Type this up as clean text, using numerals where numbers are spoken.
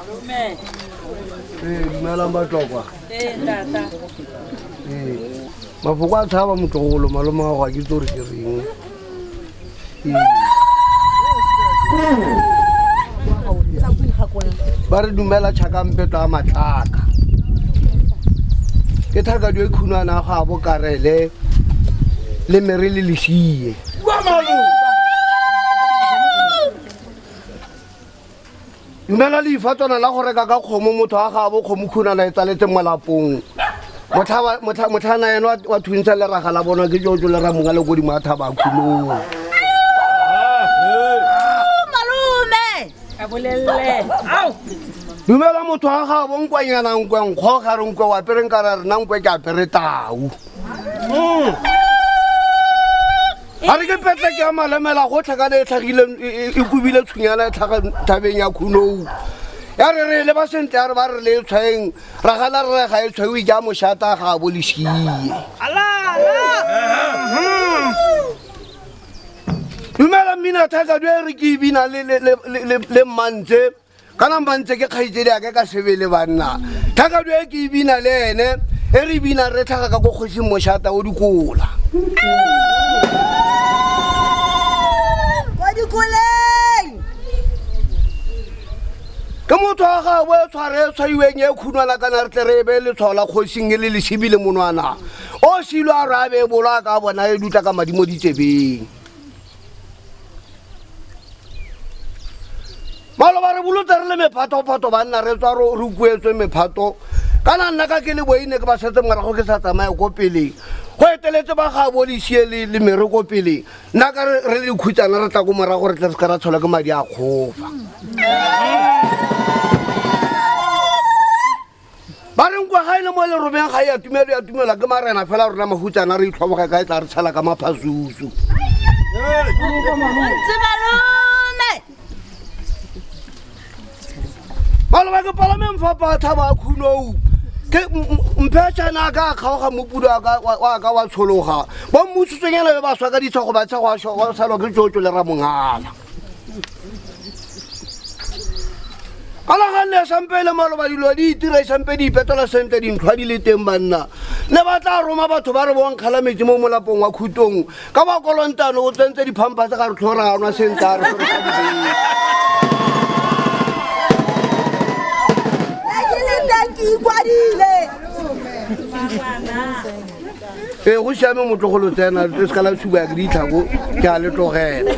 Ee, dumelang batlokwa. Ee, mafoko a tshaba motlogolo malome wa go a ke tse gore ke reng. Ee. Ba re dumela tšhakampeto a matlaka ke thakadi e khunwana ga bo karele le mere le lesie. Dumela leifatswana la go reka ka kgomo motho a gabo kgomo khunana e tsaletse mo lapong. Motlhana ene wa thuntsha leraga la bonwa ke jojo le ramonga le kodimo a thaba khunong. Malome! A bolelle. Ao! Dumela motho a gabo nkwanyana nkwe nkgo ga re nkwe o apere nkara rena nkwe ke apere tau. A re ke petle ke ya malemela go tlhakane e tlhagile e kobile tshwenyana e tlhaga thabeng ya khunou. Ya re re leba sentle ya re ba re le e tshwaeng ra gana re re ga e tshwaiwe ke a mošata ga a bo lesie. Dumela mmina thakadu e re ke e bina le mmantse. Kana mmantse ke kgaitsedi ake ka sebele banna. Thakadu e ke e bina le ene e re bina re tlhaga ka ko kgosing mošata o dikola. Ko dikoleng! Ke motho wa gabo e tshware e tshwaiweng e khunwana kana re tle re e beye letshwao la kgosing e le lesibile monwana. O silo a re a be e bolo a ka bona e dutla ka madi mo ditsebeng. Maloba re bolotse re le mephato-phato banna re tswa re kuetswe mephato. Kana nna ka ke le boine ke ba setse morago ke sa tsamaye ko pele. Go eteletse ba gabo lesie le mere ko pele. Nna ka re le dikhutsana re tla ko morago re tle re se ka ra tsholwa ke madi a kgofa. Ba reng kwa ga e le mo lerobeng ga e a tumelo ya tumelwa ke marena fela rona mahutsana re itlhoboge ka e tla re tshela ka maphasusu. Maloba ke palame mfapa thaba a khunou. Ke mphetšhana a ka a kgaoga mopudo wa ka wa tshologa. Ba mmutshotsonyana be ba swa ka ditshogo ba tsha go salwa ke tšotšo le ramongala. Kana ga nne sampe le maloba dilo di itira sampe di ipetola sentle dintlhwa di le teng banna. Ne ba tla roma batho ba re bonkgala metsi mo molapong wa khutong. Ka ba kolontano o tsentse diphampa tse ga re tlhora a nwa sentle a re gore sa dibeng. Ke le teng ke ikwadile. Ee, go siame motlogolo tsena le se ka la tshuba ke ditlhako ke a le tlogela.